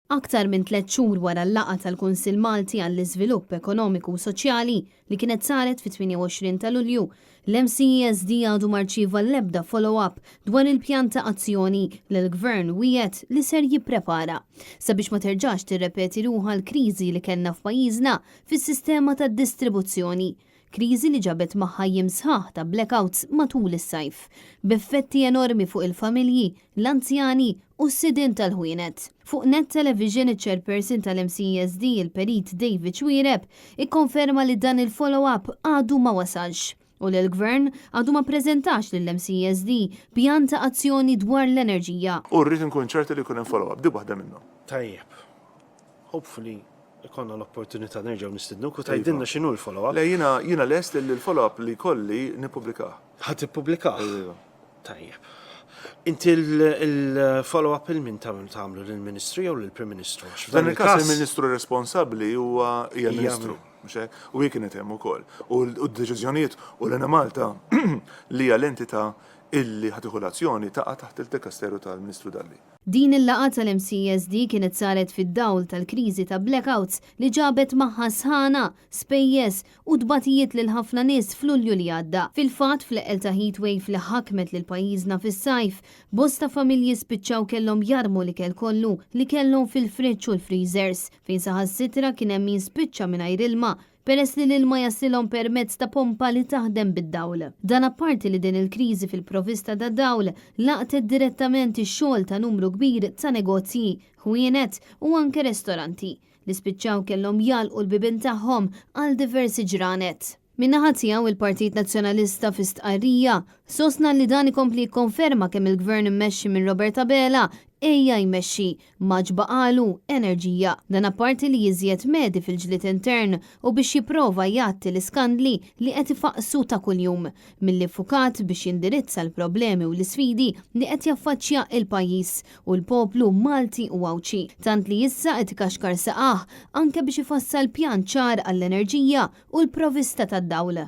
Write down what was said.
Aktar minn tlett xhur wara l-laqgħa tal-Kunsill Malti għall-Iżvilupp Ekonomiku u Soċjali li kienet saret fit-28 ta' Lulju, l-MCESD għadu ma rċieva l-ebda follow-up dwar il-pjan ta' azzjoni li l-Gvern wiegħed li ser jipprepara sabiex ma terġax tirrepeti ruħha l-kriżi li kellna f'pajjiżna fis-sistema tad-distribuzzjoni Kriżi li ġabet magħha jiem sħaħ ta' blackouts matul is-sajf, b'effetti enormi fuq il-familji, l-anzjani u s-sidien tal-ħwienet. Fuq Net Television iċ-Chairperson tal-MCESD il-Perit David Xuereb ikkonferma li dan il-follow-up għadu ma wasalx u li l-Gvern għadu ma ppreżentax lill-MCESD pjan ta' azzjoni dwar l-enerġija. U rrid inkun ċert li jkun hemm follow-up, di waħda minnhom. Tajjeb. Hopefully ikollna l-opportunità nerġgħu nistidnuk u tgħidilna x'inhu l-follow-up. Le jiena jiena lest li l-follow-up li jkolli nippubblikah. Ħa tippubblikah? Iva. Tajjeb. Inti l-follow-up il min tagħmlu lill-Ministru jew lill-Prim Ministru? F'dan il-każ il-Ministru responsabbli huwa hija Ministru. U hi kienet hemm ukoll. U d-deċiżjonijiet u l-Enemalta li hija l-entità illi ħa tieħu l-azzjoni taqa' taħt il-dekasteru tal-Ministru Dalli. Din il-laqgħa tal-MCESD kienet saret fid-dawl tal-kriżi ta' blackouts li ġabet magħha sħana, spejjeż u tbatijiet lil ħafna nies f'Lulju li għadda. Fil-fatt, fl-eqqel ta' heatwave li ħakmet lil pajjiżna fis-sajf, bosta familji spiċċaw kellhom jarmu l-ikel kollu li kellhom fil-friġġ u l-freezers, fejn saħansitra kien hemm min spiċċa mingħajr ilma peress li l-ilma jaslilhom permezz ta' pompa li taħdem bid-dawl. Dan apparti li din il-kriżi fil-provista ta' dawl laqtet direttament ix-xogħol ta' numru kbir ta' negozji, ħwienet u anke restoranti, li spiċċaw kellhom jagħlqu l-bibien tagħhom għal diversi ġranet. Min-naħa tiegħu, il-Partit Nazzjonalista fi stqarrija sostna li dan ikompli jikkonferma kemm il-Gvern immexxi minn Robert Abela għejja jmexxi M'għadx baqagħlu enerġija. Dan apparti li iżjed medhi fil-ġlied intern u biex jipprova jgħatti l-iskandli li qed ifaqqsu ta' kuljum, milli ffukat biex jindirizza l-problemi u l-isfidi li qed jaffaċċja l-pajjiż u l-poplu Malti u Għawdxi. Tant li issa qed ikaxkar saqajh anke biex ifassal pjan ċar għall-enerġija u l-provista tad-dawl.